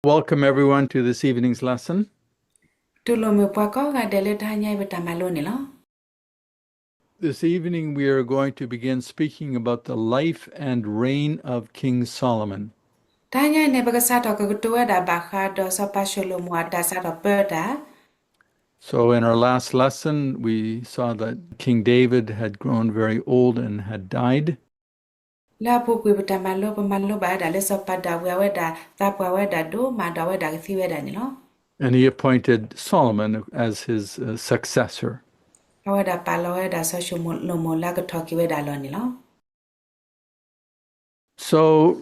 Welcome, everyone, to this evening's lesson. တူၢ်လိာ်မုာ်ပှၤကိးဂၤဒဲးလၢတဟါညါအံၤပတၢ်မၤလိန့ၣ်လီၤ. This evening, we are going to begin speaking about the life and reign of King Solomon. တဟါညါအံၤန့ၣ် ပကစးထီၣ်ကကတိၤဝဲဒၣ်ဘၣ်ဃးဒီးစီၤပၤၡလိၤမိၤအတၢ်စးထီၣ်ပၢတၢ် So, in our last lesson, we saw that King David had grown very old and had died. လၢအပူၤကွံာ်ပတၢ်မၤလိ ပမၤလိဘၣ်ဝဲဒၣ်လၢစီၤပၤဒၤဝံးအဝဲဒၣ် သးပှၢ်ဝဲဒၣ်ဒိၣ်မးဒီးအဝဲဒၣ်ကသံဝဲဒၣ်န့ၣ်လီၤ. And he appointed Solomon as his, uh, successor. အဝဲဒၣ်ပာ်လီၤဝဲဒၣ်စီၤၡလိၤမိၤလၢကထီၣ်က့ၤဝဲဒၣ်အလီၢ်န့ၣ်လီၤ. So,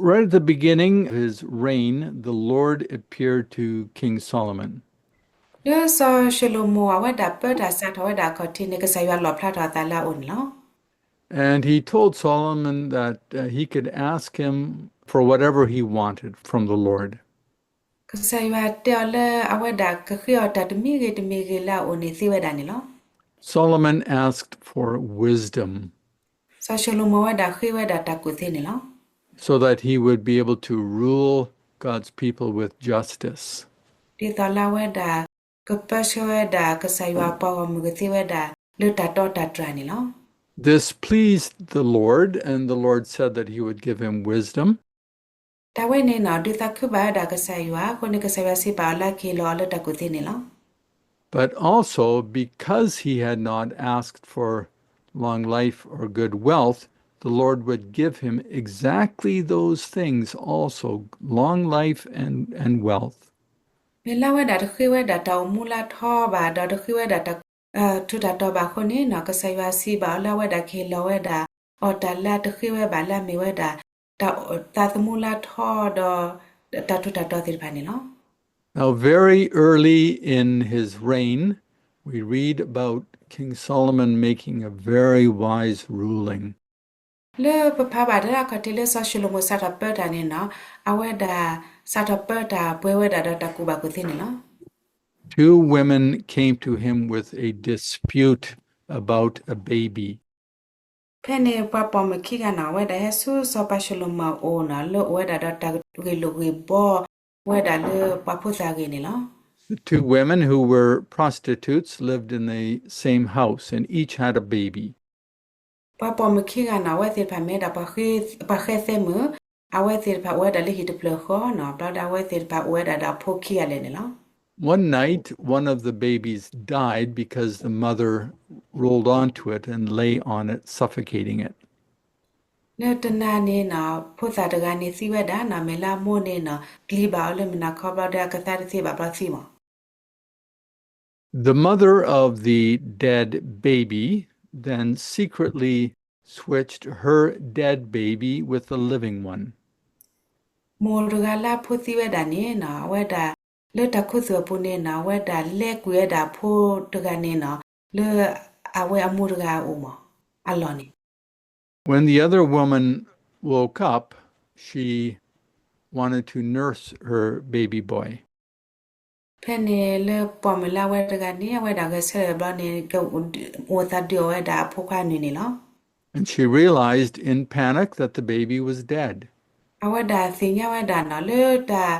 right at the beginning of his reign, the Lord appeared to King Solomon. လၢစီၤၡလိၤမိၤအဝဲဒၣ်ပၢတၢ်စးထီၣ်ဝဲဒၣ်အခီၣ်ထံးန့ၣ် ကစၢ်ယွၤလီၣ်ဖျါထီၣ်အသးလၢအအိၣ်န့ၣ်လီၤ. And he told Solomon that, uh, he could ask him for whatever he wanted from the Lord. ကစၢ်ယွၤတဲအီၤလၢအဝဲဒၣ်ကဃ့အီၤတၢ်တမံၤဂ့ၤတမံၤဂ့ၤလၢအအိၣ်န့ၣ်သ့ဝဲဒၣ်န့ၣ်လီၤ. Solomon asked for wisdom စီၤၡလိၤမိၤဝဲဒၣ်ဃ့ဝဲဒၣ်တၢ်ကူၣ်သ့န့ၣ်လီၤ. So that he would be able to rule God's people with justice. ဒ်သိးလၢအဝဲဒၣ် ကပၢဆှၢဝဲဒၣ်ကစၢ်ယွၤပှၤဂီၢ်မုၢ်ကသ့ဝဲဒၣ် လၢတၢ်တီတၢ်တြၢ်န့ၣ်လီၤ. This pleased the Lord, and the Lord said that he would give him wisdom. တၢ်ဝဲန့ၣ်နီၤ ဒုးသးခုဘၣ်ဝဲဒၣ်ကစၢ်ယွၤအဃိန့ၣ် ကစၢ်ယွၤစံးဘၣ်အီၤလၢကဟ့ၣ်လီၤအီၤလၢတၢ်ကူၣ်သ့န့ၣ်လီၤ. But also, because he had not asked for long life or good wealth, the Lord would give him exactly those things also, long life and, and wealth. မ့ၢ်လၢအဝဲဒၣ်တဃ့ဝဲဒၣ်တၢ်အိၣ်မူလၢထီဘၣ် ဒီးတဃ့ဝဲဒၣ်တၢ် ထူးတၢ်တီၤဘၣ်အဃိန့ၣ်နီၤ ကစၢ်ယွၤစံးဘၣ်အီၤလၢအဝဲဒၣ်ကဟ့ၣ်လီၤဝဲဒၣ် အီၣ်တၢ်လၢအတဃ့ဝဲဘၣ်လၢအမ့ၢ်ဝဲဒၣ် တၢ်သးသမူလၢထီဒီး တၢ်ထူးတၢ်တီၤသ့ၣ်တဖၣ်န့ၣ်လီၤ. Now, very early in his reign, we read about King Solomon making a very wise ruling. လၢပဖးဘၣ်တၢ်အခီၣ်ထံးလၢစီၤၡလိၤမိၤစးထီၣ်ပၢတၢ်န့ၣ်နီၤ အဝဲဒၣ်စးထီၣ်ပၢတၢ်ပှဲၤဝဲဒၣ်ဒီးတၢ်ကူၣ်ဘၣ်ကူၣ်သ့န့ၣ်လီၤ. Two women came to him with a dispute about a baby. ဖဲန့ၣ်ပှၤပိာ်မုၣ်ခံဂၤနီၤ အဝဲဒၣ်ဟဲဆူစီၤပၤၡလိၤမိၤအအိၣ်နီၤ လၢအိၣ်ဝဲဒၣ်ဒီးတၢ်ဂ့ၢ်လိာ်ဂ့ၢ်ဘှီဝဲဒၣ်လၢပှၤဖိသၣ်အဂ့ၢ်န့ၣ်လီၤ. The two women who were prostitutes lived in the same house and each had a baby. ပှၤပိာ်မုၣ်ခံဂၤနီၤ အဝဲသ့ၣ်တဖၣ်မ့ၢ်ဝဲဒၣ်ပှၤဃဲသဲမုၣ်, အဝဲသ့ၣ်တဖၣ်အိၣ်ဝဲဒၣ်လၢဟံၣ်တဖျၢၣ်ဃီနီၤ ဘျီဒီးအဝဲသ့ၣ်တဖၣ်အိၣ်ဝဲဒၣ်ဒီးအဖိခံဂၤလၢာ်န့ၣ်လီၤ. One night, one of the babies died because the mother rolled onto it and lay on it, suffocating it. လၢတနၤန့ၣ်နီၤ ဖိသၣ်တဂၤန့ၣ်သံဝဲဒၣ်နီၤ မ့ၢ်လၢအမိၢ်န့ၣ်နီၤ ကျံးဘၣ်အီၤလၢမုၢ်နၤခီ ဘျီဒီးအကသါတသ့ဘၣ် ဘျီသံမး. The mother of the dead baby then secretly switched her dead baby with a living one. မိၢ်တဂၤလၢအဖိသံဝဲဒၣ်န့ၣ်နီၤ အဝဲဒၣ်လၢတၢ်ခူသူၣ်အပူၤန့ၣ်နီၤ အဝဲဒၣ်လဲကွံာ်ဝဲဒၣ်အဖိတဂၤန့ၣ်နီၤ လၢအဝဲအမိၢ်တဂၤအအိၣ်မး အလီၢ်န့ၣ် When the other woman woke up, she wanted to nurse her baby boy. ဖဲန့ၣ်လၢပိာ်မုၣ်လၢအဝဲတဂၤန့ၣ် အဝဲဒၣ်ဂဲၤဆၢထၢၣ်ဘျီန့ၣ် ကအိၣ်သးဒုးအီၣ်ဝဲဒၣ်အဖိခွါအနုၢ်န့ၣ်လီၤ. And she realized in panic that the baby was dead. အဝဲဒၣ်သ့ၣ်ညါဝဲဒၣ်နီၤ လၢတၢ်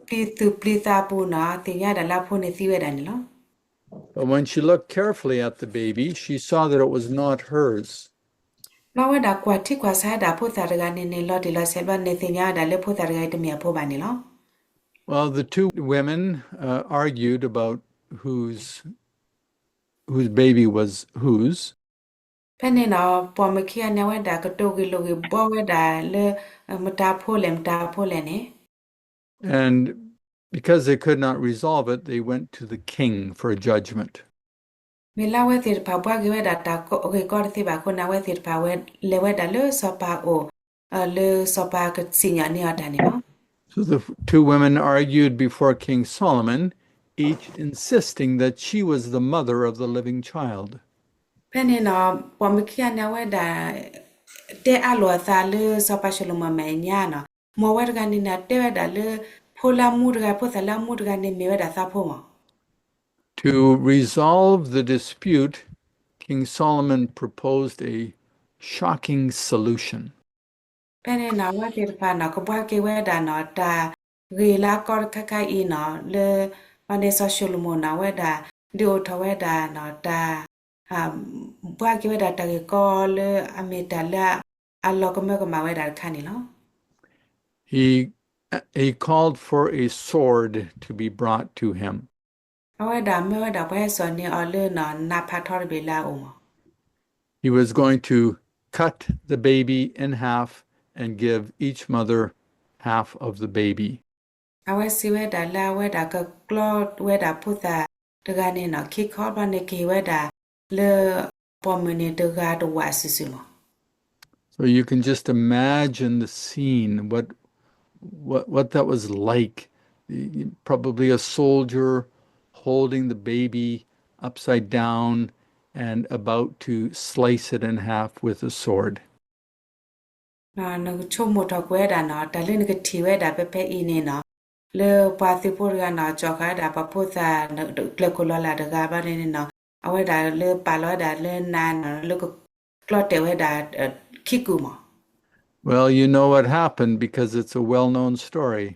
ပျံၤသူၣ်ပျံၤသးအပူၤနီၤ သ့ၣ်ညါဒၣ်လၢအဖိန့ၣ်သံဝဲဒၣ်န့ၣ်လီၤ. But when she looked carefully at the baby, she saw that it was not hers. ဘျီဝဲဒၣ်ကွၢ်ထံကွၢ်ဆးဝဲဒၣ်ဖိသၣ်တဂၤန့ၣ်န့ၣ် လီၤတံၢ်လီၤဆဲးဘျီန့ၣ် သ့ၣ်ညါဝဲဒၣ်လၢဖိသၣ်တဂၤအံၤတမ့ၢ်အဖိဘၣ်န့ၣ်လီၤ. Well, the two women, uh, argued about whose, whose baby was whose. ဖဲန့ၣ်နီၤ ပိာ်မုၣ်ခံဂၤန့ၣ် အဝဲဒၣ်ကတိၤဂ့ၢ်လိာ်ဂ့ၢ်ဘှီဝဲဒၣ်လၢ မတၤဖိလဲၣ် မတၤဖိလဲၣ်န့ၣ် And because they could not resolve it, they went to the king for a judgment. မ့ၢ်လၢအဝဲသ့ၣ်တဖၣ်ဘှါက့ၤဝဲဒၣ်တၢ်ဂ့ၢ်ကီတသ့ဘၣ်အဃိန့ၣ် အဝဲသ့ၣ်တဖၣ်ဝဲလဲၤဝဲဒၣ်လၢစီၤပၤအအိၣ် လၢစီၤပၤကစံၣ်ညီၣ်န့ၢ်အီၤတၢ်န့ၣ်လီၤ. So the two women argued before King Solomon, each insisting that she was the mother of the living child. ဖဲန့ၣ်နီၤ ပိာ်မုၣ်ခံဂၤန့ၣ် အဝဲဒၣ် တဲအါလိာ်အသးလၢစီၤပၤၡလိၤမိၤမဲာ်ညါနီၤ မိၢ်ဝဲတဂၤန့ၣ်န့ၣ် တဲဝဲဒၣ်လၢ ဖိလၢအမူတဂၤ ဖိသၣ်လၢအမူတဂၤန့ၣ် မ့ၢ်ဝဲဒၣ်သးဖိမး To resolve the dispute, King Solomon proposed a shocking solution. ဖဲန့ၣ်နီၤ အဝဲသ့ၣ်တဖၣ်နီၤ ကဘှါက့ၤဝဲဒၣ်နီၤ တၢ် ဂ့ၤလၢအကီတခါခါအံၤနီၤ လၢ ဘၣ်န့ၣ်စီၤၡလိၤမိၣ်န့ၣ် အဝဲဒၣ် ဒုးအိၣ်ထီၣ်ဝဲဒၣ်နီၤ တၢ် ဘှါက့ၤဝဲဒၣ်တၢ်ဂ့ၢ်ကီလၢအမ့ၢ်တၢ်လၢအလီၤကမၢကမၣ်ဝဲဒၣ်တခါန့ၣ်လီၤ. He, he called for a sword to be brought to him. အဝဲဒၣ်မၢဝဲဒၣ်ပှၤဟဲစိာ်န့ၢ်အီၤလၢနီၤ နးဖးထီတဘ့ၣ်လၢအအိၣ်မး. He was going to cut the baby in half and give each mother half of the baby. အဝဲစံးဝဲဒၣ်လၢအဝဲဒၣ်ကကျီဝဲဒၣ်ဖိသၣ်တဂၤန့ၣ်နီၤ ခံခီဘျီန့ၣ်ကဟ့ၣ်ဝဲဒၣ်လၢ ပိာ်မုၣ်န့ၣ်တဂၤတဝာ်စုာ်စုာ်မး. So you can just imagine the scene, what, what, what that was like. Probably a soldier holding the baby upside down and about to slice it in half with a sword. နကဆိကမိၣ်ထီၣ်ကွံာ်ဝဲဒၣ်နီၤ တၢ်လၢနကထံၣ်ဝဲဒၣ်ဖဲဖဲအံၤန့ၣ်နီၤ လၢပှၤသုးဖိတဂၤနီၤ ကၠီၣ်ဃာ်ဝဲဒၣ်ပှၤဖိသၣ် ကျဲၤခိၣ်လီၤလၢ်တဂၤဘၣ်န့ၣ်နီၤ အဝဲဒၣ်လၢပာ်လီၤဝဲဒၣ်လၢနးနီၤ လၢကကျီတဲာ်ဝဲဒၣ် ခံကုာ်မး. Well, you know what happened because it's a well-known story.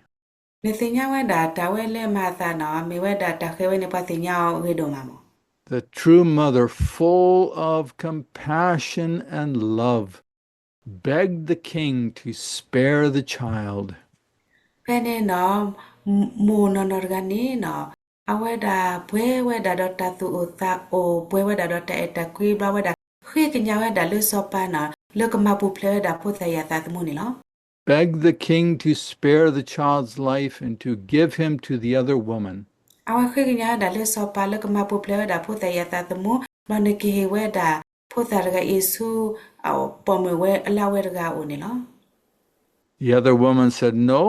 နသ့ၣ်ညါဝဲဒၣ်တၢ်ဝဲလၢမၤအသးနီၤ မ့ၢ်ဝဲဒၣ်တၢ်ဃဲၤဝဲန့ၣ် ပှၤသ့ၣ်ညါအီၤဂ့ၤဒိၣ်မးမး. The true mother, full of compassion and love, begged the king to spare the child. ဖဲန့ၣ်နီၤ မိၢ်နီၢ်နီၢ်တဂၤန့ၣ်နီၤ အဝဲဒၣ်ပှဲၤဝဲဒၣ်ဒီးတၢ်သူၣ်အိၣ်သးအိၣ် ပှဲၤဝဲဒၣ်ဒီးတၢ်အဲၣ်တၢ်ကွံဘျီဝဲဒၣ် ဃ့ကညးဝဲဒၣ်လၢစီၤပၤနီၤ လၢကမၤပူၤဖျဲးဝဲဒၣ်ဖိသၣ်အံၤအသးသမူန့ၣ်လီၤ. Begged the king to spare the child's life and to give him to the other woman. အဝဲဃ့ကညးဝဲဒၣ်လၢစီၤပၤ လၢကမၤပူၤဖျဲးဝဲဒၣ်ဖိသၣ်အံၤအသးသမူ ဘျီန့ၣ်ကဟ့ၣ်ဝဲဒၣ် ဖိသၣ်တဂၤအံၤဆူ ပိာ်မုၣ်ဝဲအလၢအဝဲတဂၤအအိၣ်န့ၣ်လီၤ. The other woman said, No,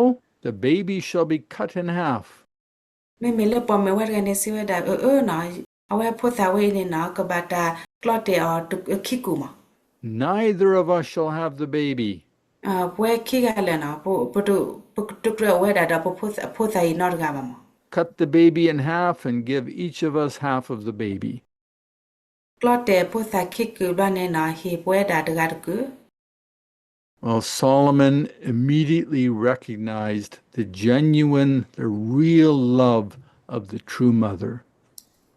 the baby shall be cut in half. မ့မ့ၢ်လၢပိာ်မုၣ်ဝဲတဂၤန့ၣ်စံးဝဲဒၣ် အၢ အၢနီၤ အဝဲဖိသၣ်ဝဲအံၤန့ၣ်နီၤ ကဘၣ်တၢ်ကျီတဲာ်အီၤခံကုာ်မး. Neither of us shall have the baby. ပဝဲခံဂၤလၢာ်နီၤ ပတကြၢးအိၣ်ဝဲဒၣ်ဒီးပဖိသၣ်အံၤနီတဂၤဘၣ်မး. Cut the baby in half and give each of us half of the baby. ကျီတဲာ်ဖိသၣ်ခံကုာ်ဘျီန့ၣ်နီၤ ဟ့ၣ်ပဝဲဒၣ်တဂၤတကုာ်. Well, Solomon immediately recognized the genuine, the real love of the true mother.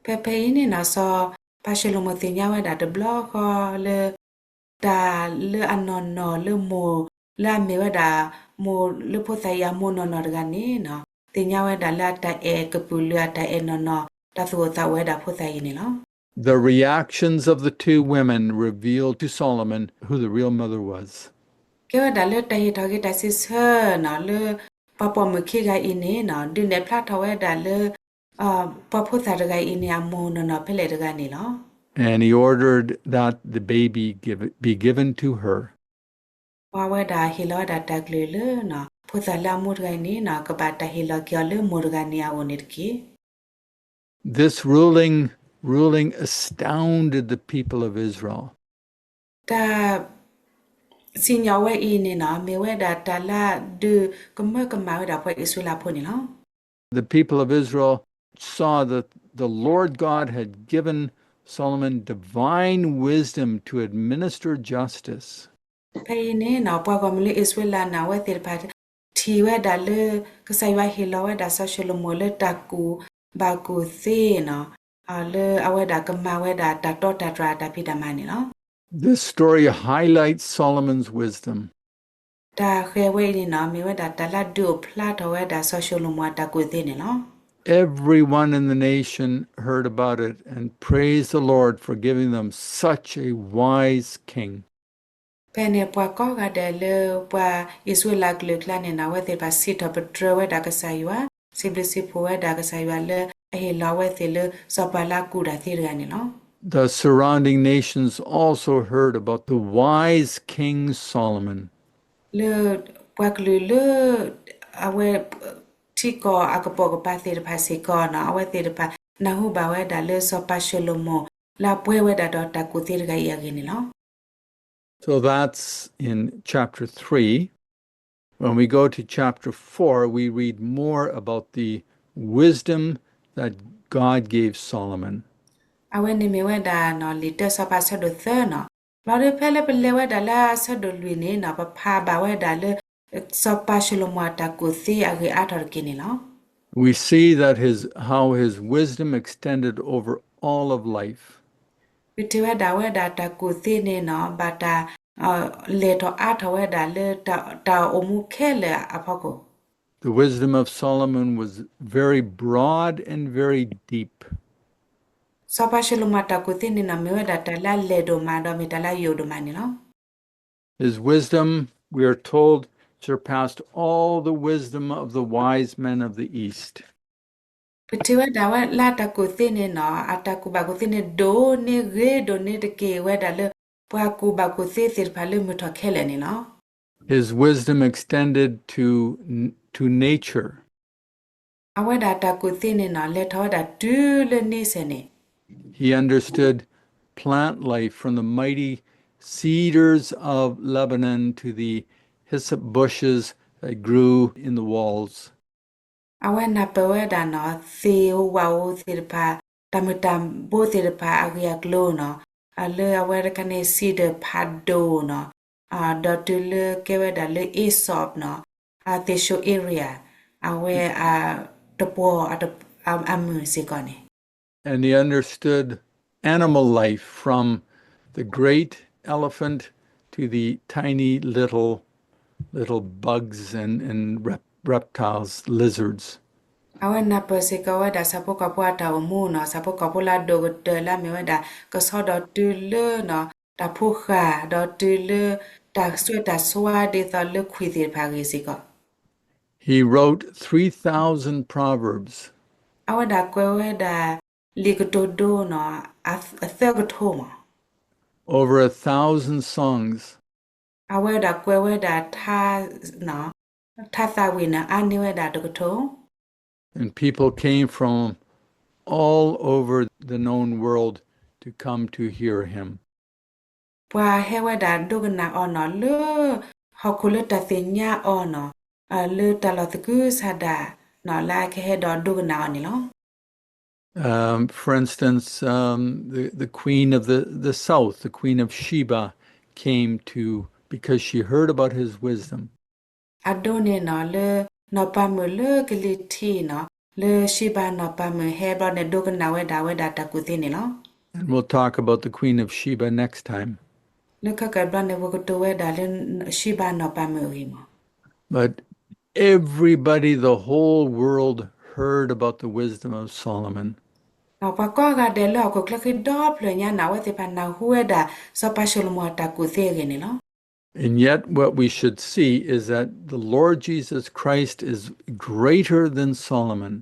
ဖဲဖဲအံၤန့ၣ်နီၤ စီၤပၤၡလိၤမိၣ်သ့ၣ်ညါဝဲဒၣ်တဘျီဃီလၢ တၢ်လၢအနီၢ်နီၢ်လၢမိၢ် လၢအမ့ၢ်ဝဲဒၣ် မိၢ်လၢဖိသၣ်အံၤအမိၢ်နီၢ်နီၢ်တဂၤန့ၣ်နီၤ သ့ၣ်ညါဝဲဒၣ်လၢအတၢ်အဲၣ်ကပုာ်လုာ် အတၢ်အဲၣ်နီၢ်နီၢ် တၢ်သူၣ်အိၣ်သးအိၣ်ဝဲဒၣ်ဖိသၣ်အံၤန့ၣ်လီၤ. The reactions of the two women revealed to Solomon who the real mother was. ကဲဝဲဒၣ်လၢတၢ်ဟ့ၣ်ထီၣ်က့ၤတၢ်စံးဆၢနီၤ လၢပှၤပိာ်မုၣ်ခံဂၤအံၤန့ၣ်နီၤ ဒုးနဲၣ်ဖျါထီၣ်ဝဲဒၣ်လၢ ပှၤဖိသၣ်တဂၤအံၤန့ၣ် အမိၢ်နီၢ်နီၢ်ဖဲလဲၣ်တဂၤန့ၣ်လီၤ. And he ordered that the baby give, be given to her. ပှၤဝဲဒၣ်ဟ့ၣ်လီၤဝဲဒၣ်တၢ်ကလုၢ်လၢ ဖိသၣ်လၢအမူတဂၤအံၤန့ၣ်နီၤ ကဘၣ်တၢ်ဟ့ၣ်လီၤက့ၤအီၤလၢမိၢ်တဂၤန့ၣ်အအိၣ်န့ၣ်တက့ၢ်. This ruling, ruling astounded the people of Israel. တၢ်စံၣ်ညီၣ်ဝဲအံၤန့ၣ်နီၤ မ့ၢ်ဝဲဒၣ်တၢ်လၢဒုးကမၢကမၣ်ဝဲဒၣ် ပှၤအံၣ်စရ့လးဖိန့ၣ်လီၤ. The people of Israel saw that the Lord God had given Solomon divine wisdom to administer justice. ဖဲအံၤန့ၣ်နီၤ ပှၤဂီၢ်မုၢ်လၢအံၣ်စရ့လးန့ၣ် အဝဲသ့ၣ်တဖၣ် ထံၣ်ဝဲဒၣ်လၢ ကစၢ်ယွၤဟ့ၣ်လီၤဝဲဒၣ်စီၤၡလိၤမိၣ်လၢတၢ်ကူၣ်ဘၣ်ကူၣ်သ့နီၤ လၢအဝဲဒၣ်ကမၤဝဲဒၣ်တၢ်တီတၢ်တြၢ်တၢ်ဖံးတၢ်မၤန့ၣ်လီၤ. This story highlights Solomon's wisdom. တၢ်ဃဲၤဝဲအံၤန့ၣ်နီၤ မ့ၢ်ဝဲဒၣ်တၢ်လၢဒုးအိၣ်ဖျါထီၣ်ဝဲဒၣ်စီၤၡလိၤမိၣ်အတၢ်ကူၣ်သ့န့ၣ်လီၤ. Everyone in the nation heard about it and praised the Lord for giving them such a wise king. ဖဲန့ၣ်ပှၤကိးဂၤဒဲးလၢပှၤအံၣ်စရ့လးကလုာ်အကျါန့ၣ်နီၤ အဝဲသ့ၣ်တဖၣ်စံးထီၣ်ပတြၢၤဝဲဒၣ်ကစၢ်ယွၤ, စံးဘျုးစံးဖှိၣ်ဝဲဒၣ်ကစၢ်ယွၤလၢအဟ့ၣ်လီၤအဝဲသ့ၣ်လၢ စီၤပၤလၢအကူၣ်တၢ်သ့တဂၤန့ၣ်လီၤ. The surrounding nations also heard about the wise King Solomon. လၢပှၤကလုာ်လၢ အဝဲ ထံကီၢ်အကပိာ်ကပၤသ့ၣ်တဖၣ်စ့ၢ်ကီးနီၤ အဝဲသ့ၣ်တဖၣ်နၢ်ဟူဘၣ်ဝဲဒၣ်လၢစီၤပၤၡလိၤမိၣ် လၢအပှဲၤဝဲဒၣ်ဒီးတၢ်ကူၣ်သ့တဂၤအံၤအဂ့ၢ်န့ၣ်လီၤ. So that's in chapter three. When we go to chapter four, we read more about the wisdom that God gave Solomon. အဝဲန့ၣ်မ့ၢ်ဝဲဒၣ်နီၤ လံာ်တၢစီၤပၤအဆၢဒိၣ်သၢနီၤ, ဘျီဒီးဖဲလၢပလဲၤဝဲဒၣ်လၢအဆၢဒိၣ်လွံၢ်န့ၣ်နီၤ ပဖးဘၣ်ဝဲဒၣ်လၢ စီၤပၤၡလိၤမိၤအတၢ်ကူၣ်သ့အဂ့ၢ်အါထီၣ်တက့ၢ်န့ၣ်လီၤ. We see that his, how his wisdom extended over all of life. ပထံၣ်ဝဲဒၣ်ဝဲဒၣ်တၢ်ကူၣ်သ့န့ၣ်နီၤ ဘၣ်တၢ် လဲၤထီၣ်အါထီၣ်ဝဲဒၣ်လၢ တၢ်အိၣ်မူခဲလၢာ်အဖီခိၣ် The wisdom of Solomon was very broad and very deep. စီၤပၤၡလိၤမိၤအတၢ်ကူၣ်သ့န့ၣ်နီၤ မ့ၢ်ဝဲဒၣ်တၢ်လၢအလဲၢ်ဒိၣ်မး ဒီးမ့ၢ်တၢ်လၢအယိာ်ဒိၣ်မးန့ၣ်လီၤ. His wisdom, we are told, surpassed all the wisdom of the wise men of the East. ပထံၣ်ဝဲဒၣ်ဝဲလၢတၢ်ကူၣ်သ့န့ၣ်နီၤ အတၢ်ကူၣ်ဘၣ်ကူၣ်သ့န့ၣ် ဒိၣ်န့ၢ်ဂ့ၤဒိၣ်န့ၢ်တက့ၢ်ဝဲဒၣ်လၢ ပှၤကူၣ်ဘၣ်ကူၣ်သ့သ့ၣ်တဖၣ်လၢမုၢ်ထီၣ်ခဲလၢာ်န့ၣ်လီၤ. His wisdom extended to, to nature. အဝဲဒၣ်တၢ်ကူၣ်သ့န့ၣ်နီၤ လဲၤထီၣ်ဝဲဒၣ်တုၤလၢန့ဆၢၣ်န့ၣ် He understood plant life from the mighty cedars of Lebanon to the hyssop bushes that grew in the walls. အဝဲနၢ်ပၢၢ်ဝဲဒၣ်နီၤ သ့ၣ်ဧိၤဝၣ်ဧိၤသ့ၣ်တဖၣ် တၢ်မုၢ်တၢ်ဘိသ့ၣ်တဖၣ်အဂ့ၢ်အကျိၤနီၤ လၢအဝဲတခါန့ၣ် cedar ဖးဒိၣ်နီၤ ဒီးတုၤလၢကဲဝဲဒၣ်လၢ hyssop နီၤ သ့ၣ်ၡိအ့ရံၤ အဝဲ တပှီၤအမုၢ်စ့ၢ်ကီးန့ၣ် And he understood animal life from the great elephant to the tiny little, little bugs and, and rep-, reptiles, lizards. အဝဲနၢ်ပၢၢ်စ့ၢ်ကီးဝဲဒၣ်ဆၣ်ဖိကီၢ်ဖိအတၢ်အိၣ်မူနီၤ ဆၣ်ဖိကီၢ်ဖိလၢအဒိၣ်ကတၢၢ်လၢအမ့ၢ်ဝဲဒၣ် ကဆီဒီးတုၤလၢနီၤ တၢ်ဖိဃၢ် ဒီးတုၤလၢ တၢ်စွဲတၢ်စွါဒ်သိးလၢခွံၣ်သ့ၣ်တဖၣ်အဂ့ၢ်စ့ၢ်ကီး He wrote three thousand proverbs. အဝဲဒၣ်ကွဲးဝဲဒၣ် လံာ်ကတိၤဒိနီၤ အသၢကထိမး Over a thousand songs. အဝဲဒၣ်ကွဲးဝဲဒၣ် ထါသးဝံၣ်န့ၣ် အါန့ၢ်ဝဲဒၣ်တကထိ And people came from all over the known world to come to hear him. ပှၤဟဲဝဲဒၣ်ဒိကနၣ်အီၤနီၤ လၢ ဟီၣ်ခိၣ်လၢတၢ်သ့ၣ်ညါအီၤနီၤ လၢတၢ်လီၢ်သကုၤဆးဒးနီၤ လၢအကဟဲဒီးဒိကနၣ်အီၤန့ၣ်လီၤ. Um, for instance, um, the, the queen of the, the south, the queen of Sheba, came to, because she heard about his wisdom. အဒိန့ၣ်နီၤ လၢနီၢ်ပၤမုၣ်လၢကလံၤထံးနီၤ လၢၡံဘၤနီၢ်ပၤမုၣ်ဟဲဘျီန့ၣ် ဒိကနၣ်ဝဲဒၣ်ဝဲဒၣ်တၢ်ကူၣ်သ့န့ၣ်လီၤ. And we'll talk about the queen of Sheba next time. လၢခဲကနံၣ်အံၤဘျီန့ၣ် ပကတိၤဝဲဒၣ်လၢ ၡံဘၤနီၢ်ပၤမုၣ်အဂ့ၢ်မး But everybody, the whole world heard about the wisdom of Solomon. ပှၤကိးဂၤဒဲးလၢဟီၣ်ခိၣ်ချၢဃံဒီဖျၢၣ်ညါန့ၣ် အဝဲသ့ၣ်တဖၣ်နၢ်ဟူဝဲဒၣ် စီၤပၤၡလိၤမိၤအတၢ်ကူၣ်သ့အဂ့ၢ်န့ၣ်လီၤ. And yet what we should see is that the Lord Jesus Christ is greater than Solomon.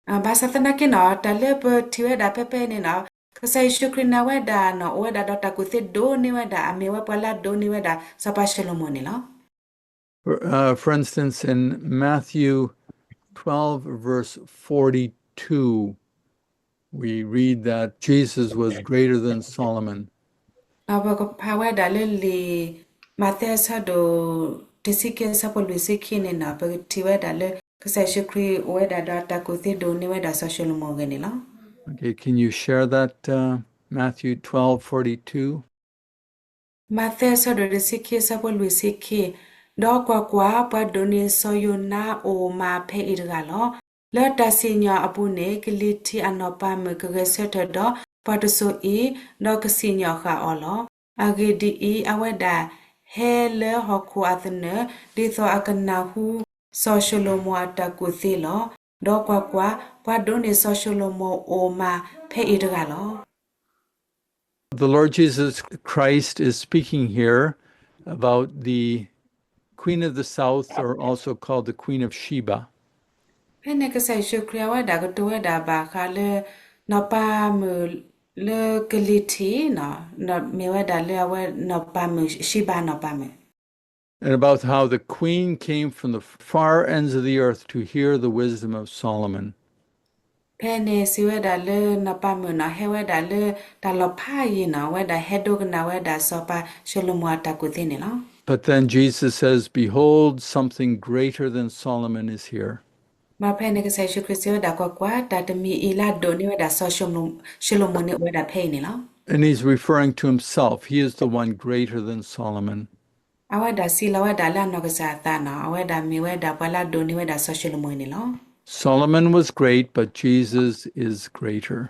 ဘၣ်ဆၣ်သနာ်က့နီၤ တၢ်လၢပထံၣ်ဝဲဒၣ်ဖဲဖဲအံၤန့ၣ်နီၤ ကစၢ်ယ့ၣ်ၡူးခရံာ်န့ၣ် အဝဲဒၣ်နီၤ အိၣ်ဝဲဒၣ်ဒီးတၢ်ကူၣ်သ့ဒိၣ်န့ၢ်ဝဲဒၣ် အမ့ၢ်ဝဲပှၤလၢအဒိၣ်န့ၢ်ဝဲဒၣ် စီၤပၤၡလိၤမိၤန့ၣ်လီၤ. For, uh, for instance, in Matthew twelve, verse forty-two, we read that Jesus was greater than Solomon. ပကဖးဝဲဒၣ်လၢလံာ်မးသဲအဆၢဒိၣ် တဆံခံ အဆၢဖိလွံၢ်ဆံခံန့ၣ်နီၤ ပကထံၣ်ဝဲဒၣ်လၢ ကစၢ်ယ့ၣ်ၡူးခရံာ်အိၣ်ဝဲဒၣ်ဒီးတၢ်ကူၣ်သ့ဒိၣ်န့ၢ်ဝဲဒၣ်စီၤၡလိၤမိၤအဂ့ၢ်န့ၣ်လီၤ. Okay, can you share that, uh, Matthew twelve forty-two? မးသဲအဆၢဒိၣ်တဆံခံ အဆၢဖိလွံၢ်ဆံခံ, ဒီးကွၢ်ကွၢ်, ပှၤဒိၣ်န့ၢ်စီၤယိၤနါအိၣ်မးဖဲအံၤတဂၤလီၤ. လၢတၢ်စံၣ်ညီၣ်အပူၤန့ၣ် ကလံၤထံးအနီၢ်ပၤမုၣ်ကဂဲၤဆၢထၢၣ်ဒီးပှၤတစိၤအံၤ, ဒီးကစံၣ်ညီၣ်ဃာ်အီၤလီၤ. အဂ့ၢ်ဒ်အံၤ, အဝဲဒၣ်ဟဲလၢဟီၣ်ခိၣ်အသနၢၣ်, ဒ်သိးအကနၢ်ဟူစီၤၡလိၤမိၤအတၢ်ကူၣ်သ့လီၤ. ဒီးကွၢ်ကွၢ်, ပှၤဒိၣ်န့ၢ်စီၤၡလိၤမိၤအိၣ်မးဖဲအံၤတဂၤလီၤ. The Lord Jesus Christ is speaking here about the Queen of the South, or also called the Queen of Sheba. ဖဲန့ၣ်ကစၢ်ယ့ၣ်ၡူးခရံာ်အဝဲဒၣ်ကတိၤဝဲဒၣ်ဘၣ်ဃးလၢ နီၢ်ပၤမုၣ်လၢကလံၤထံး, မ့ၢ်ဝဲဒၣ်လၢအဝဲနီၢ်ပၤမုၣ် ၡံဘၤနီၢ်ပၤမုၣ် And about how the queen came from the far ends of the earth to hear the wisdom of Solomon. ဖဲန့ၣ်စံးဝဲဒၣ်လၢနီၢ်ပၤမုၣ်န့ၣ် ဟဲဝဲဒၣ်လၢတၢ်လီၢ်ဖးယံၤန့ၣ် အဝဲဒၣ်ဟဲဒိကနၣ်ဝဲဒၣ်စီၤပၤၡလိၤမိၤအတၢ်ကူၣ်သ့န့ၣ်လီၤ. But then Jesus says, Behold, something greater than Solomon is here. ဘၣ်ဖဲန့ၣ်ကစၢ်ယ့ၣ်ၡူးခရံာ်စံးဝဲဒၣ် ကွၢ်ကွၢ်, တၢ်တမံၤအံၤလၢအဒိၣ်န့ၢ်ဝဲဒၣ်စီၤၡလိၤမိၤန့ၣ်အိၣ်ဝဲဒၣ်ဖဲအံၤန့ၣ်လီၤ. And he's referring to himself. He is the one greater than Solomon. အဝဲဒၣ်စံးလီၤဝဲဒၣ်လၢအနီၢ်ကစၢ်အသးန့ၣ်, အဝဲဒၣ်မ့ၢ်ဝဲဒၣ်ပှၤလၢအဒိၣ်န့ၢ်ဝဲဒၣ်စီၤၡလိၤမိၣ်န့ၣ်လီၤ. Solomon was great, but Jesus is greater.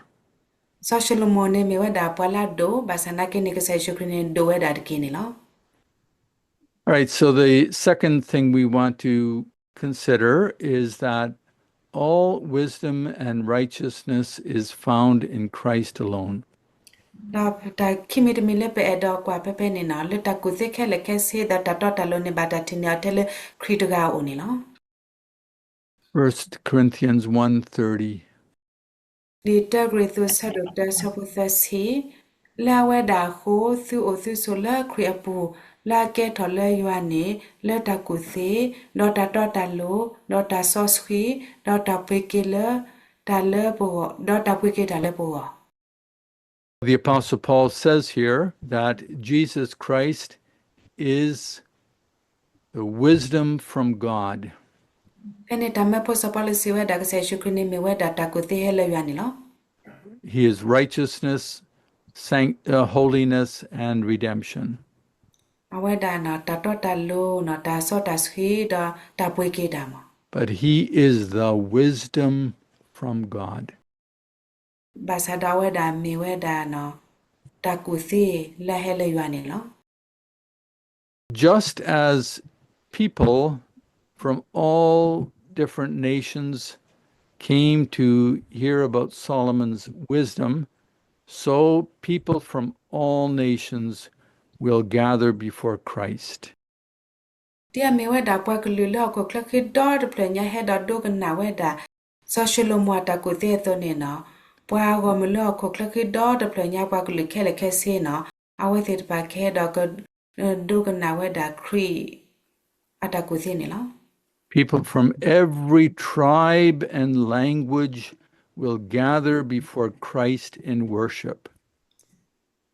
စီၤၡလိၤမိၣ်န့ၣ်မ့ၢ်ဝဲဒၣ်ပှၤလၢအဒိၣ်, ဘၣ်ဆၣ်သနာ်က့န့ၣ် ကစၢ်ယ့ၣ်ၡူးခရံာ်န့ၣ်ဒိၣ်ဝဲဒၣ်တက့ၢ်န့ၣ်လီၤ. All right, so the second thing we want to consider is that all wisdom and righteousness is found in Christ alone. ဒီးတၢ်ခံမံၤတမံၤလၢပအဲၣ်ဒိးကွၢ်ဖဲဖဲန့ၣ်န့ၣ်, လၢတၢ်ကူၣ်သ့ခဲလၢာ်ခဲဆ့ဒီးတၢ်တီတၢ်လိၤန့ၣ် ဘၣ်တၢ်ထံၣ်န့ၢ်အီၤထဲလၢခရံာ်တဂၤအအိၣ်န့ၣ်လီၤ. First Corinthians one thirty. လံာ်တၢကရံၣ်သူး ဆၢဒိၣ်တၢ ဆၢဖိသၢဆံ, လၢအဝဲဒၣ်အဃိ သုအိၣ်သုဆိးလၢခရံာ်အပူၤ, လၢအကဲထီၣ်လၢယွၤန့ၣ် လၢတၢ်ကူၣ်သ့, ဒီးတၢ်တီတၢ်လိၤ, ဒီးတၢ်စီဆှံ, ဒီးတၢ်ပှ့ၤက့ၤလၢတၢ်လၢပဂီၢ်, ဒီးတၢ်ပှ့ၤက့ၤတၢ်လၢပဂီၢ်. The Apostle Paul says here that Jesus Christ is the wisdom from God. ဖဲန့ၣ်တၢ်မၢဖိစီၤပီလူးစံးဝဲဒၣ် ကစၢ်ယ့ၣ်ၡူးခရံာ်န့ၣ်မ့ၢ်ဝဲဒၣ်တၢ်ကူၣ်သ့ဟဲလၢယွၤန့ၣ်လီၤ. He is righteousness, sanct-, uh, holiness, and redemption. အဝဲဒၣ်န့ၣ် တၢ်တီတၢ်လိၤန့ၣ် တၢ်စီတၢ်ဆှံ ဒီးတၢ်ပှ့ၤက့ၤတၢ်မး. But he is the wisdom from God. ဘၣ်ဆၣ်ဒီးအဝဲဒၣ်မ့ၢ်ဝဲဒၣ်န့ၣ် တၢ်ကူၣ်သ့လၢဟဲလၢယွၤန့ၣ်လီၤ. Just as people from all different nations came to hear about Solomon's wisdom, so people from all nations will gather before Christ. ဒ်အမ့ၢ်ဝဲဒၣ်ပှၤကလုာ်လၢဟီၣ်ခိၣ်ချၢဃံဒီတဖျၢၣ်ညါဟဲဒီးဒိကနၣ်ဝဲဒၣ် စီၤၡလိၤမိၣ်အတၢ်ကူၣ်သ့အသိးန့ၣ်န့ၣ်, ပှၤဂီၢ်မုၢ်လၢဟီၣ်ခိၣ်ချၢဃံဒီတဖျၢၣ်ညါ ပှၤကလုာ်ခဲလၢာ်ခဲဆ့န့ၣ်, အဝဲသ့ၣ်တဖၣ်ကဟဲဒီးက ဒိကနၣ်ဝဲဒၣ်ခရံာ်အတၢ်ကူၣ်သ့န့ၣ်လီၤ. People from every tribe and language will gather before Christ in worship.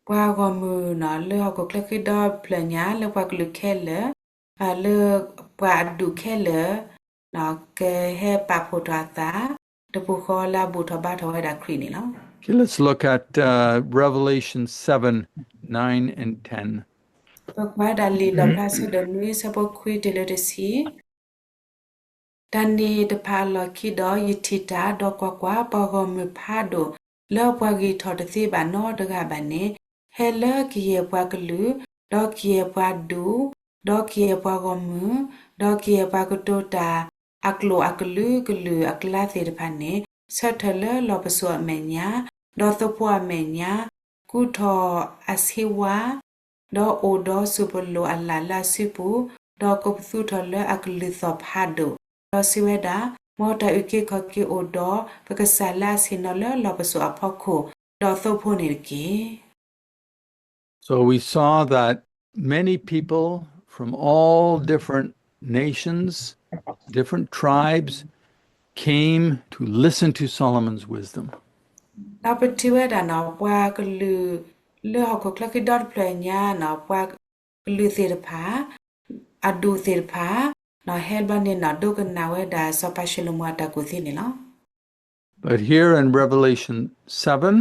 ပှၤဂီၢ်မုၢ်န့ၣ် လၢဟီၣ်ခိၣ်ချၢဃံဒီဖျၢၣ်ညါ လၢပှၤကလုာ်ခဲလၢာ်, လၢပှၤအဒူၣ်ခဲလၢာ်န့ၣ် ကဟဲပာ်ဖှိၣ်ထီၣ်အသး တပူၤဃီလၢအဘူၣ်ထီၣ်ဘါထီၣ်ဝဲဒၣ်ခရံာ်န့ၣ်လီၤ. Okay, let's look at, uh, Revelation seven, nine and ten. ပကွၢ်ဝဲဒၣ်လံာ်လီၣ်ဖျါ ဆၢဒိၣ်နွံ ဆၢဖိခွံတုၤလၢတဆံ. တၢ်န့ၣ်တဖၣ်အလီၢ်ခံဒီး ယထံၣ်တၢ်, ဒီးကွၢ်ကွၢ်, ပှၤဂီၢ်မုၢ်ဖးဒိၣ် လၢပှၤဂံၢ်ထီၣ်တသ့ဘၣ်နီတဂၤဘၣ်န့ၣ်, ဟဲလၢကယဲၢ်ပှၤကလုာ်, ဒီးကယဲၢ်ပှၤဒူၣ်, ဒီးကယဲၢ်ပှၤဂီၢ်မုၢ်, ဒီးကယဲၢ်ပှၤကတိၤတၢ်အကျိာ်အကလုာ်ကလုာ်အကျါသ့ၣ်တဖၣ်န့ၣ်, ဆၢထၢၣ်လၢလီၢ်ပစိာ်အမဲာ်ညါ, ဒီးသိဖိအမဲာ်ညါ, ကူထီၣ်အဆ့ဝါ ဒီးအိၣ်ဒီးစူၢ်ပလိာ်အလၣ်လၢအစုပူၤ, ဒီးကပသူထီၣ်လၢအကလုၢ်သီၣ်ဖးဒိၣ်, ဒီးစံးဝဲဒၣ်, မ်တၢ်အုၣ်က့ၤခီၣ်က့ၤအိၣ်ဒီးပကစၢ်လၢအဆ့ၣ်နီၤလၢလီၢ်ပစိာ်အဖီခိၣ်, ဒီးသိဖိန့ၣ်တက့ၢ်. So we saw that many people from all different nations, different tribes, came to listen to Solomon's wisdom. ဒီးပထံၣ်ဝဲဒၣ်န့ၣ် ပှၤကလုာ်လၢဟီၣ်ခိၣ်ချၢဃံဒီတဖျၢၣ်ညါန့ၣ် ပှၤကလုာ်သ့ၣ်တဖၣ်, အဒူၣ်သ့ၣ်တဖၣ်န့ၣ် ဟဲဘျီန့ၣ်န့ၣ် ဒိကနၣ်ဝဲဒၣ်စီၤပၤၡလိၤမိၤအတၢ်ကူၣ်သ့န့ၣ်လီၤ. But here in Revelation seven,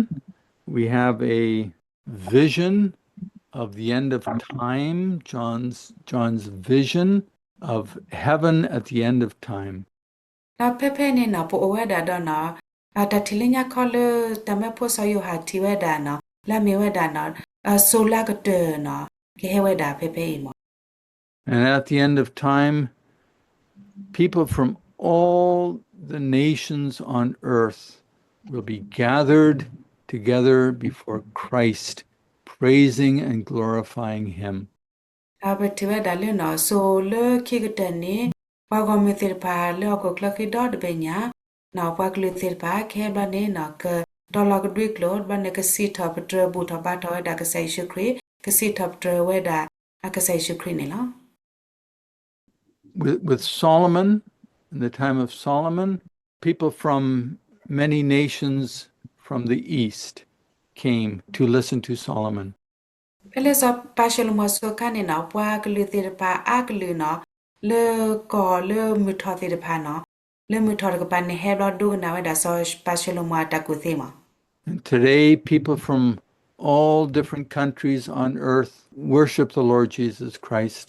we have a vision of the end of time, John's, John's vision of heaven at the end of time. ဒီးဖဲဖဲန့ၣ်န့ၣ် ပအိၣ်ဝဲဒၣ်ဒီးန့ၣ် တၢ်ထံၣ်လၢညါခီလၢတၢ်မၢဖိစီၤယိၤဟၣ်ထံၣ်ဝဲဒၣ်န့ၣ် လၢအမ့ၢ်ဝဲဒၣ်န့ၣ် စိၤလၢကတၢၢ်န့ၣ် ကဟဲဝဲဒၣ်ဖဲဖဲအံၤမး. And at the end of time, people from all the nations on earth will be gathered together before Christ, praising and glorifying him. ဒီးပထံၣ်ဝဲဒၣ်လၢန့ၣ် စိၤလၢခံကတၢၢ်န့ၣ် ပှၤဂီၢ်မုၢ်သ့ၣ်တဖၣ်လၢဟီၣ်ခိၣ်ချၢဃံဒီတဘ့ၣ်ညါန့ၣ် ပှၤကလုာ်သ့ၣ်တဖၣ် ကဟဲဘျီန့ၣ်န့ၣ် ကတီၤလီၤကဒွံကျိာ် ဘျီန့ၣ် ကစံးထီၣ်ပတြၢၤဘူၣ်ထီၣ်ဘါထီၣ်ဝဲဒၣ်ကစၢ်ယ့ၣ်ၡူးခရံာ်, ကစံးထီၣ်ပတြၢၤဝဲဒၣ်အကစၢ်ယ့ၣ်ၡူးခရံာ်န့ၣ်လီၤ. With, with Solomon, in the time of Solomon, people from many nations from the east came to listen to Solomon. ဖဲလၢစီၤပၤၡလိၤမိၤအစိၤအခါန့ၣ်န့ၣ် ပှၤကလုာ်သ့ၣ်တဖၣ်အါကလုာ်န့ၣ် လၢကီၢ်လၢမုၢ်ထီၣ်သ့ၣ်တဖၣ်န့ၣ် လၢမုၢ်ထီၣ်တကပၤန့ၣ် ဟဲဘျီဒိကနၣ်ဝဲဒၣ်စီၤပၤၡလိၤမိၤအတၢ်ကူၣ်သ့မး. And today, people from all different countries on earth worship the Lord Jesus Christ.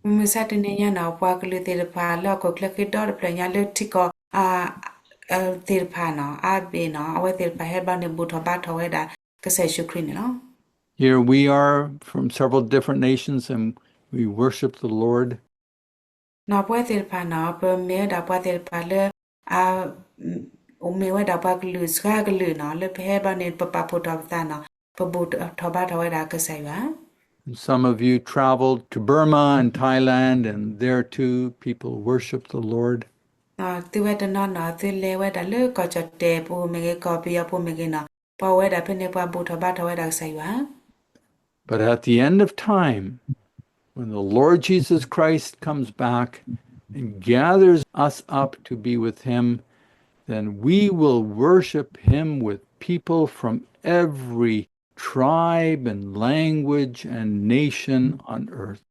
မုၢ်မဆါတနံၤညါန့ၣ် ပှၤကလုာ်သ့ၣ်တဖၣ်လၢဟီၣ်ခိၣ်ချၢဃ့ဒီတဖျၢၣ်ညါလၢထံကီၢ် အါ အါ သ့ၣ်တဖၣ်န့ၣ် အါဘ့ၣ်န့ၣ် အဝဲသ့ၣ်တဖၣ်ဟဲဘျီန့ၣ် ဘူၣ်ထီၣ်ဘါထီၣ်ဝဲဒၣ်ကစၢ်ယ့ၣ်ၡူးခရံာ်န့ၣ်လီၤ. Here we are from several different nations and we worship the Lord. န့ၣ်ပဝဲသ့ၣ်တဖၣ်န့ၣ် ပမ့ၢ်ဝဲဒၣ်ပှၤသ့ၣ်တဖၣ်လၢ အ မ့ၢ်ဝဲဒၣ်ပှၤကလုာ်စှၤကလုာ်န့ၣ် လၢပဟဲဘျီန့ၣ် ပပာ်ဖှိၣ်ထီၣ်ပသးန့ၣ် ပဘူၣ်ထီၣ်ဘါထီၣ်ဝဲဒၣ်ကစၢ်ယွၤ And some of you traveled to Burma and Thailand, and there too people worship the Lord. သုဝဲတနီၤန့ၣ် သုလဲၤဝဲဒၣ်လၢကီၢ်ကၠီၣ်တဲၣ်ပူၤမ့ၢ်ဂ့ၤ ကီၢ်ပယီၤပူၤမ့ၢ်ဂ့ၤန့ၣ် ပှၤဝဲဒၣ်ဖဲန့ၣ် ပှၤဘူၣ်ထီၣ်ဘါထီၣ်ဝဲဒၣ်ကစၢ်ယွၤ But at the end of time, when the Lord Jesus Christ comes back and gathers us up to be with him, then we will worship him with people from every tribe and language and nation on earth.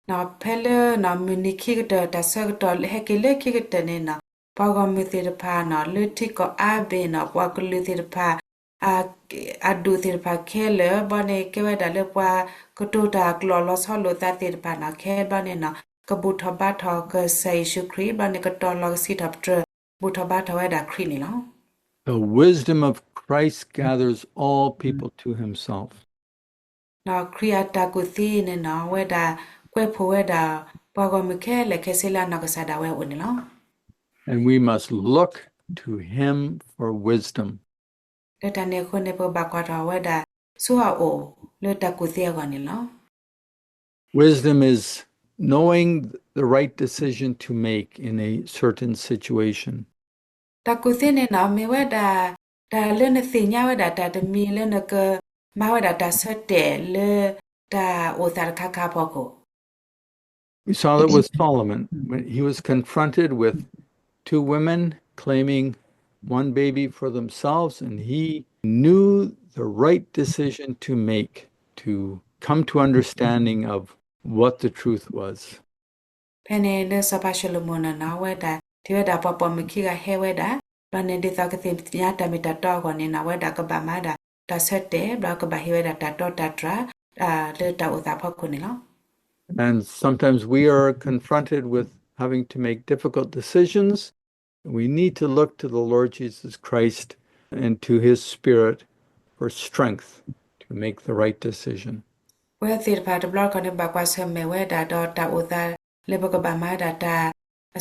န့ၣ်ဖဲလၢန့ၣ် မုၢ်နံၤခံကတၢၢ် တၢ်ဆၢကတီၢ်ဟဲက့ၤလၢခံကတၢၢ်န့ၣ်န့ၣ် ပှၤဂီၢ်မုၢ်သ့ၣ်တဖၣ်န့ၣ် လၢထံကီၢ်အါဘ့ၣ်န့ၣ် ပှၤကလုာ်သ့ၣ်တဖၣ် အ အဒူၣ်သ့ၣ်တဖၣ်ခဲလၢာ် ဘျီန့ၣ်ကဲဝဲဒၣ်လၢပှၤကတိၤတၢ်ကျိာ်လီၤဆီလိာ်သးသ့ၣ်တဖၣ်န့ၣ် ခဲဘျီန့ၣ်န့ၣ် ကဘူၣ်ထီၣ်ဘါထီၣ်ကစၢ်ယ့ၣ်ၡူးခရံာ် ဘျီန့ၣ်ကတီၤလီၤကဆံးထီၣ်ပတြၢၤ ဘူၣ်ထီၣ်ဘါထီၣ်ဝဲဒၣ်ခရံာ်န့ၣ်လီၤ. The wisdom of Christ gathers all people to himself. န့ၣ်ခရံာ်အတၢ်ကူၣ်သ့န့ၣ်န့ၣ် အဝဲဒၣ်ကွဲးဖှိၣ်ဝဲဒၣ် ပှၤဂီၢ်မုၢ်ခဲလၢာ်ခဲဆ့လၢအနီၢ်ကစၢ်ဒၣ်ဝဲအအိၣ်န့ၣ်လီၤ. And we must look to him for wisdom. လၢတၢ်န့ၣ်အဃိန့ၣ် ပကဘၣ်ကွၢ်ထီၣ်ဝဲဒၣ်ဆူအအိၣ် လၢတၢ်ကူၣ်သ့အဂီၢ်န့ၣ်လီၤ. Wisdom is knowing the right decision to make in a certain situation. တၢ်ကူၣ်သ့န့ၣ်န့ၣ် မ့ၢ်ဝဲဒၣ် တၢ်လၢနသ့ၣ်ညါဝဲဒၣ်တၢ်တမံၤလၢနကမၤဝဲဒၣ်တၢ်ဆၢတဲာ်လၢတၢ်အိၣ်သးတခါခါအဖီခိၣ် We saw that with Solomon, when he was confronted with two women claiming one baby for themselves, and he knew the right decision to make to come to understanding of what the truth was. ဖဲန့ၣ်လၢစီၤပၤၡလိၤမိၣ်န့ၣ်န့ၣ် အဝဲဒၣ်ထံၣ်ဝဲဒၣ်ပှၤပိာ်မုၣ်ခံဂၤဟဲဝဲဒၣ် ဘျီန့ၣ်ဒ်သိးကသ့ၣ်ညါတၢ်မ့ၢ်တၢ်တီအဂီၢ်န့ၣ်န့ၣ် အဝဲဒၣ်ကဘၣ်မၤဝဲဒၣ်တၢ်ဆၢတဲာ် ဘျီကဘၣ်ဟ့ၣ်ဝဲဒၣ်တၢ်တီတၢ်တြၢ် လၢတၢ်အိၣ်သးအဖီခိၣ်န့ၣ်လီၤ. And sometimes we are confronted with having to make difficult decisions. We need to look to the Lord Jesus Christ and to his Spirit for strength to make the right decision. ပဝဲသ့ၣ်တဖၣ်တဘျီတခီၣ်န့ၣ် ဘၣ်ကွၢ်ဆၢၣ်မဲာ်ဝဲဒၣ်ဒီးတၢ်အိၣ်သးလၢပကဘၣ်မၤဝဲဒၣ်တၢ်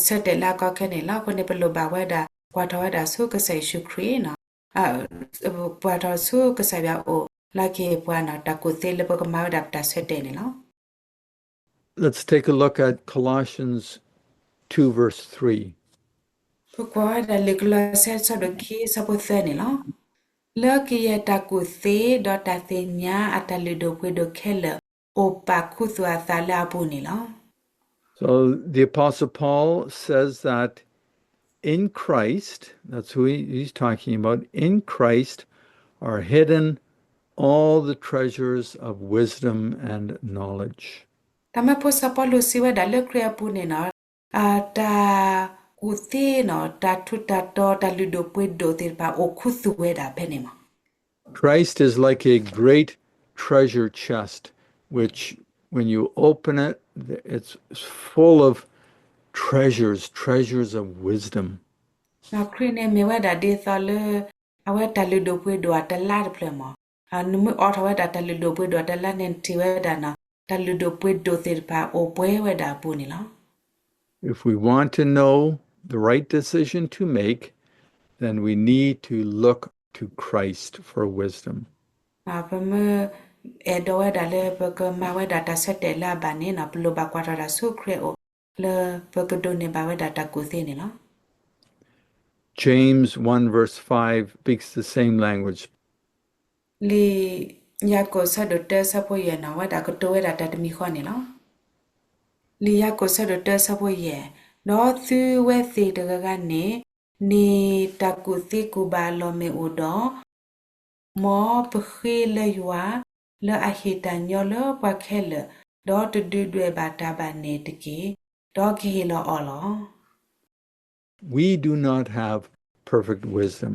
ဆၢတဲာ်လၢအကီခဲန့ၣ်လီၤ. အဃိန့ၣ် ပလိၣ်ဘၣ်ဝဲဒၣ် ကွၢ်ထီၣ်ဝဲဒၣ်ဆူကစၢ်ယ့ၣ်ၡူးခရံာ်န့ၣ် ကွၢ်ထီၣ်ဆူကစၢ်ယွၤအအိၣ် လၢကဟ့ၣ်ပှၤန့ၣ် တၢ်ကူၣ်သ့လၢပကမၤဝဲဒၣ်ပတၢ်ဆၢတဲာ်န့ၣ်လီၤ. Let's take a look at Colossians two verse three. ပကွၢ်ဝဲဒၣ်လံာ်ကလီးစဲ အဆၢဒိၣ်ခံ အဆၢဖိသၢန့ၣ်လီၤ. လၢကယဲၢ်တၢ်ကူၣ်သ့ဒီးတၢ်သ့ၣ်ညါအတၢ်လုၢ်ဒိၣ်ပှ့ၤဒိၣ်ခဲလၢာ် အိၣ်ပာ်ခူသူၣ်အသးလၢအပူၤန့ၣ်လီၤ. So the Apostle Paul says that in Christ, that's who he, he's talking about, in Christ are hidden all the treasures of wisdom and knowledge. တၢ်မၢဖိစီၤပီလူးစံးဝဲဒၣ်လၢခရံာ်အပူၤန့ၣ်န့ၣ် တၢ်ကူၣ်သ့န့ၣ် တၢ်ထူးတၢ်တီၤ တၢ်လုၢ်ဒိၣ်ပှ့ၤဒိၣ်သ့ၣ်တဖၣ်အိၣ်ခူသူၣ်ဝဲဒၣ်ဖဲန့ၣ်လီၤ. Christ is like a great treasure chest, which when you open it, it's full of treasures, treasures of wisdom. ခရံာ်န့ၣ်မ့ၢ်ဝဲဒၣ်ဒ်သိးလၢ အဝဲတၢ်လုၢ်ဒိၣ်ပှ့ၤဒိၣ်အတလါတဖျၢၣ်မး, နမ့ၢ်အိးထီၣ်ဝဲဒၣ်တၢ်လုၢ်ဒိၣ်ပှ့ၤဒိၣ်အတလါန့ၣ် နထံၣ်ဝဲဒၣ်န့ၣ် တၢ်လုၢ်ဒိၣ်ပှ့ၤဒိၣ်သ့ၣ်တဖၣ်အိၣ်ပှဲၤဝဲဒၣ်အပူၤန့ၣ်လီၤ. If we want to know the right decision to make, then we need to look to Christ for wisdom. ပမ့ၢ်အဲၣ်ဒိးဝဲဒၣ်လၢပကမၤဝဲဒၣ်တၢ်ဆၢတဲာ်လၢအဘၣ်န့ၣ် ပလိၣ်ဘၣ်ကွၢ်ထီၣ်တၢ်ဆူခရံာ်အအိၣ် လၢပကဒိးန့ၢ်ဘၣ်ဝဲဒၣ်တၢ်ကူၣ်သ့န့ၣ်လီၤ. James one verse five speaks the same language. လံာ်ယၤကိာ်ဆၢဒိၣ်တၢဆၢဖိယဲၢ်န့ၣ် အဝဲဒၣ်ကတိၤဝဲဒၣ်တၢ်တမံၤဃီန့ၣ်လီၤ. လံာ်ယၤကိာ်ဆၢဒိၣ်တၢဆၢဖိယဲၢ်, ဒီးသုဝဲသ့ၣ်တဂၤဂၤန့ၣ် န့ၢ်တၢ်ကူၣ်သ့ကူၣ်ဘၣ်အလီၢ်မ့ၢ်အိၣ်ဒီး မ်ပဃ့လၢယွၤ လၢအဟ့ၣ်တၢ်ညီလၢပှၤခဲလၢာ်, ဒီးတဒုးဒွဲၣ်ဘၣ်တၢ်ဘၣ်န့ၣ်တက့ၢ်, ဒီးကဟ့ၣ်လီၤအီၤလီၤ. We do not have perfect wisdom.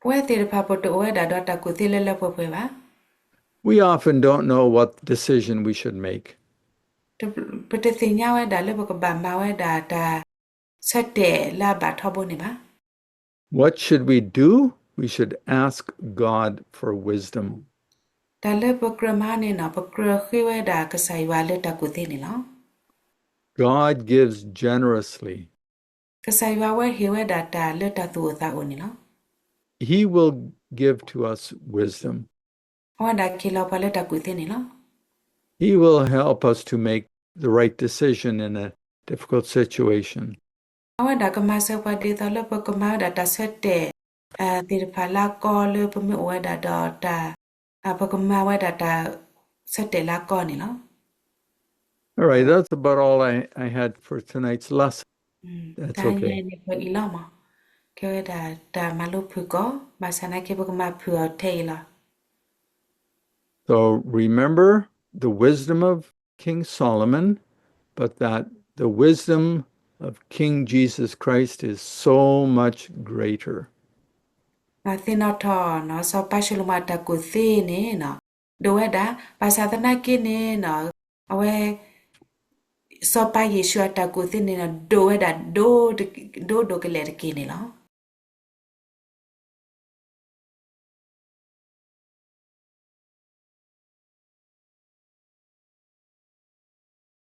ပဝဲသ့ၣ်တဖၣ်ပတအိၣ်ဝဲဒၣ်ဒီးတၢ်ကူၣ်သ့လၢလၢပှဲၤပှဲၤဘၣ်. We often don't know what decision we should make. ပတသ့ၣ်ညါဝဲဒၣ်လၢပကဘၣ်မၤဝဲဒၣ်တၢ်ဆၢတဲာ်လၢအဘၣ်ထီဘိန့ၣ်ဘၣ်. What should we do? We should ask God for wisdom. တၢ်လၢပကြၢးမၤန့ၣ်နီၤ ပကြၢးဃ့ဝဲဒၣ်ကစၢ်ယွၤလၢတၢ်ကူၣ်သ့န့ၣ်လီၤ. God gives generously. ကစၢ်ယွၤဝဲဟ့ၣ်ဝဲဒၣ်တၢ်လၢတၢ်သူၣ်အိၣ်သးအိၣ်န့ၣ်လီၤ. He will give to us wisdom. အဝဲဒၣ်ကဟ့ၣ်လီၤပှၤလၢတၢ်ကူၣ်သ့န့ၣ်လီၤ. He will help us to make the right decision in a difficult situation. အဝဲဒၣ်ကမၤစၢၤပှၤဒ်သိးလၢပကမၤဝဲဒၣ်တၢ်ဆၢတဲာ် သ့ၣ်တဖၣ်လၢအကီလၢပမ့ၢ်အိၣ်ဝဲဒၣ်ဒီးတၢ် ပကမၤဝဲဒၣ်တၢ်ဆၢတဲာ်လၢအကီန့ၣ်လီၤ. All right, that's about all I, I had for tonight's lesson. တၢ်အံၤန့ၣ် ပအံၤလီၤမး, ကဲဝဲဒၣ်တၢ်မၤလိဖုၣ်ကိာ်, ဘၣ်ဆၣ်သနာ်က့ ပကမၤဖုၣ်အီၤထဲအံၤလီၤ. So remember the wisdom of King Solomon, but that the wisdom of King Jesus Christ is so much greater. သ့ၣ်နီၣ်ထီၣ်နီၤ စီၤပၤၡလိၤမိၤအတၢ်ကူၣ်သ့န့ၣ်နီၤ ဒိၣ်ဝဲဒၣ်, ဘၣ်ဆၣ်သနာ်က့န့ၣ်နီၤ အဝဲ စီၤပၤယ့ၣ်ၡူးအတၢ်ကူၣ်သ့န့ၣ်နီၤ ဒိၣ်ဝဲဒၣ် ဒိၣ်ဒိၣ်ကလဲာ်တက့ၢ်န့ၣ်လီၤ.